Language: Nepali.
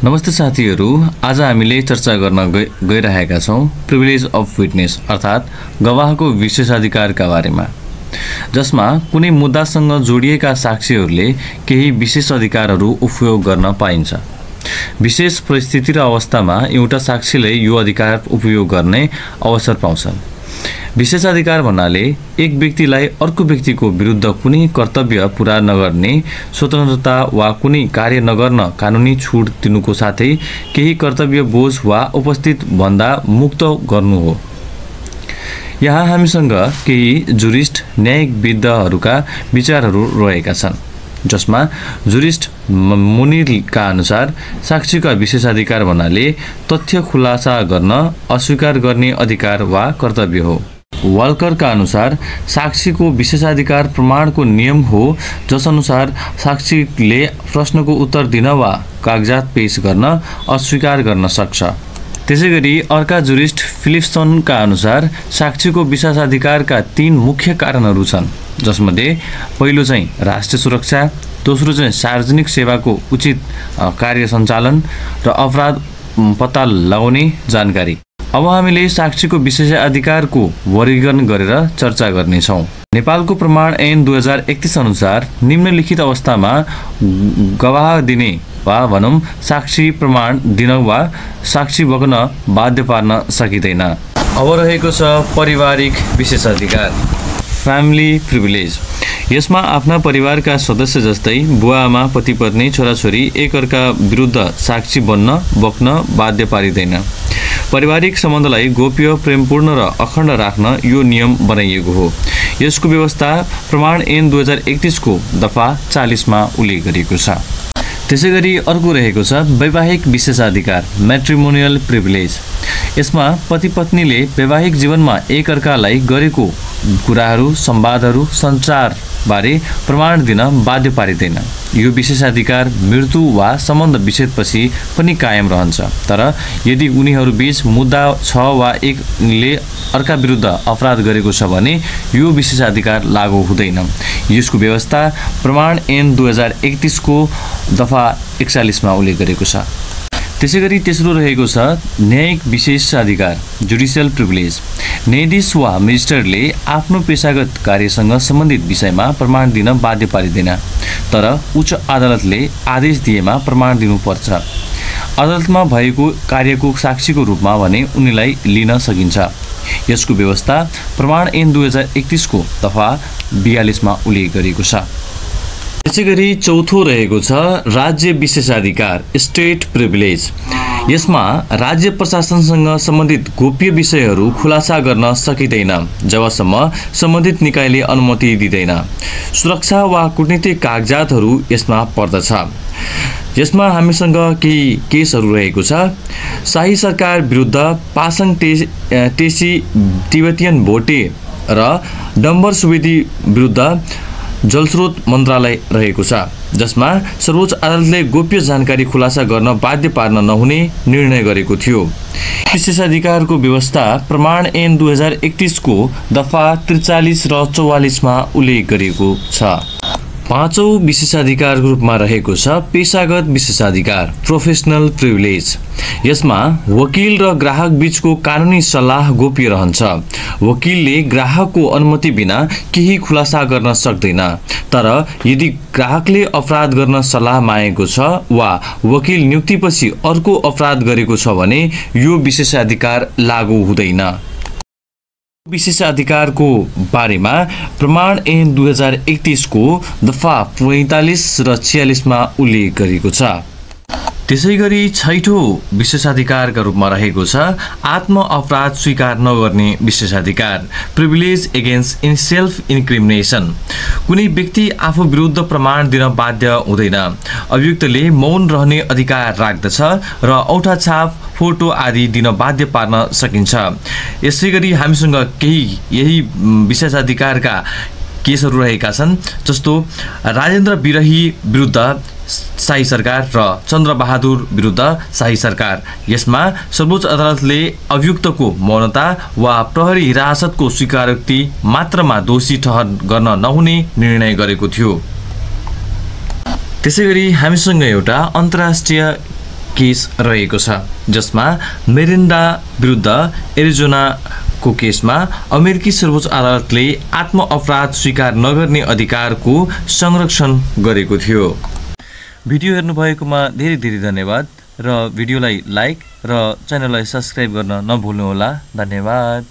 नमस्ते साथीहरू, आज हामीले चर्चा गर्न गइरहेका छौं प्रिभिलेज अफ विटनेस अर्थात् गवाहको विशेषाधिकारका बारेमा, जसमा कुनै मुद्दासँग जोडिएका साक्षीहरूले केही विशेष अधिकारहरू उपयोग गर्न पाइन्छ। विशेष परिस्थिति र अवस्थामा एउटा साक्षीले यो अधिकार उपयोग गर्ने अवसर पाउँछन्। विशेषाधिकार भन्नाले एक व्यक्तिलाई अर्को व्यक्तिको विरुद्ध कुनै कर्तव्य पूरा नगर्ने स्वतन्त्रता वा कुनै कार्य नगर्न कानुनी छुट दिनुको साथै केही कर्तव्य बोझ वा उपस्थित भन्दा मुक्त गर्नु हो। यहाँ हामीसँग केही जुरिस्ट न्यायिकविदहरूका विचारहरू रहेका छन्, जसमा जुरिस्ट मुनिरका अनुसार साक्षीका विशेषाधिकार भन्नाले तथ्य खुलासा गर्न अस्वीकार गर्ने अधिकार वा कर्तव्य हो। वाल्करका अनुसार साक्षीको विशेषाधिकार प्रमाणको नियम हो, जसअनुसार साक्षीले प्रश्नको उत्तर दिन वा कागजात पेश गर्न अस्वीकार गर्न सक्छ। त्यसैगरी अर्का जुरिस्ट फिलिप्सनका अनुसार साक्षीको विशेषाधिकारका 3 मुख्य कारणहरू छन्, जसमध्ये पहिलो चाहिँ राष्ट्रिय सुरक्षा, दोस्रो चाहिँ सार्वजनिक सेवाको उचित कार्य सञ्चालन र अपराध पत्ता लगाउने जानकारी। अब हामीले साक्षीको विशेषाधिकारको वर्गीकरण गरेर चर्चा गर्नेछौँ। नेपालको प्रमाण ऐन 2031 अनुसार निम्नलिखित अवस्थामा गवाह दिने वा भनौँ साक्षी प्रमाण दिन वा साक्षी बग्न बाध्य पार्न सकिँदैन। अब रहेको छ पारिवारिक विशेषाधिकार, फ्यामिली प्रिभिलेज। यसमा आफ्ना परिवारका सदस्य जस्तै बुवाआमा, पतिपत्नी, छोराछोरी एकअर्का विरुद्ध साक्षी बग्न बाध्य पारिँदैन। पारिवारिक सम्बन्धलाई गोप्य, प्रेमपूर्ण र अखण्ड राख्न यो नियम बनाइएको हो। यसको व्यवस्था प्रमाण ऐन 2031 को दफा 40 मा उल्लेख गरिएको छ। त्यसैगरी अर्को रहेको छ वैवाहिक विशेषाधिकार, म्याट्रिमोनियल प्रिभिलेज। यसमा पति-पत्नीले वैवाहिक जीवनमा एकअर्कालाई गरेको कुराहरू, संवादहरू, सञ्चार बारे प्रमाण दिन बाध्य पारिँदैन। यो विशेषाधिकार मृत्यु वा सम्बन्ध विच्छेदपछि पनि कायम रहन्छ, तर यदि उनीहरू बीच मुद्दा छ वा एकले अर्का विरुद्ध अपराध गरेको छ भने यो विशेषाधिकार लागू हुँदैन। यसको व्यवस्था प्रमाण ऐन 2031 को दफा 41 मा उल्लेख गरेको छ। त्यसैगरी तेस्रो रहेको छ न्यायिक विशेषाधिकार, जुडिसियल प्रिभिलेज। न्यायाधीश वा मेजिस्ट्रेटले आफ्नो पेशागत कार्यसँग सम्बन्धित विषयमा प्रमाण दिन बाध्य पारिँदैन, तर उच्च अदालतले आदेश दिएमा प्रमाण दिनुपर्छ। अदालतमा भएको कार्यको साक्षीको रूपमा भने उनीलाई लिन सकिन्छ। यसको व्यवस्था प्रमाण ऐन 2031 को दफा 42 मा उल्लेख गरिएको छ। त्यसैगरी चौथो रहेको छ राज्य विशेषाधिकार, स्टेट प्रिभिलेज। यसमा राज्य प्रशासनसँग सम्बन्धित गोप्य विषयहरू खुलासा गर्न सकिँदैन जबसम्म सम्बन्धित निकायले अनुमति दिँदैन। सुरक्षा वा कूटनीतिक कागजातहरू यसमा पर्दछ। यसमा हामीसँग केही केसहरू रहेको छ। शाही सरकार विरुद्ध पासाङ टेसी तिब्बतियन भोटे र डम्बर सुवेदी विरुद्ध जलस्रोत मन्त्रालय रहेको छ, जसमा सर्वोच्च अदालतले गोप्य जानकारी खुलासा गर्न बाध्य पार्न नहुने निर्णय गरेको थियो। विशेषाधिकारको व्यवस्था प्रमाण ऐन 2031 को दफा 43 र 44 मा उल्लेख गरिएको छ। पाँचौं विशेषाधिकारको रूपमा रहेको छ पेशागत विशेषाधिकार, प्रोफेसनल प्रिभिलेज। यसमा वकिल र ग्राहक बीचको कानुनी सल्लाह गोप्य रहन्छ। वकिलले ग्राहकको अनुमति बिना केही खुलासा गर्न सक्दैन, तर यदि ग्राहकले अपराध गर्न सल्लाह मागेको छ वा वकिल नियुक्तिपछि अर्को अपराध गरेको छ भने यो विशेषाधिकार लागू हुँदैन। विशेषाधिकारको बारेमा प्रमाण ऐन 2031 को दफा 45 र 46 मा उल्लेख गरिएको छ। त्यसैगरी छैठौं विशेषाधिकारका रूपमा रहेको छ आत्म अपराध स्वीकार नगर्ने विशेषाधिकार, प्रिभिलेज एगेन्स्ट इन सेल्फ इन्क्रिमिनेसन। कुनै व्यक्ति आफू विरुद्ध प्रमाण दिन बाध्य हुँदैन। अभियुक्तले मौन रहने अधिकार राख्दछ र औठा छाप, फोटो आदि दिन बाध्य पार्न सकिन्छ। यसैगरी हामीसँग केही यही विशेषाधिकारका केसहरू रहेका छन्, जस्तो राजेन्द्र विरही विरुद्ध शाही सरकार र चन्द्रबहादुर विरुद्ध शाही सरकार। यसमा सर्वोच्च अदालतले अभियुक्तको मौनता वा प्रहरी हिरासतको स्वीकारोक्ति मात्रमा दोषी ठहर गर्न नहुने निर्णय गरेको थियो। त्यसैगरी हामीसँग एउटा अन्तर्राष्ट्रिय केस रहेको छ, जसमा मिरिन्डा विरुद्ध एरिजोनाको केसमा अमेरिकी सर्वोच्च अदालतले आत्मअपराध स्वीकार नगर्ने अधिकारको संरक्षण गरेको थियो। भिडियो हेर्नुभएकोमा धेरै धेरै धन्यवाद र भिडियोलाई लाइक र च्यानललाई सब्स्क्राइब गर्न नभुल्नुहोला। धन्यवाद।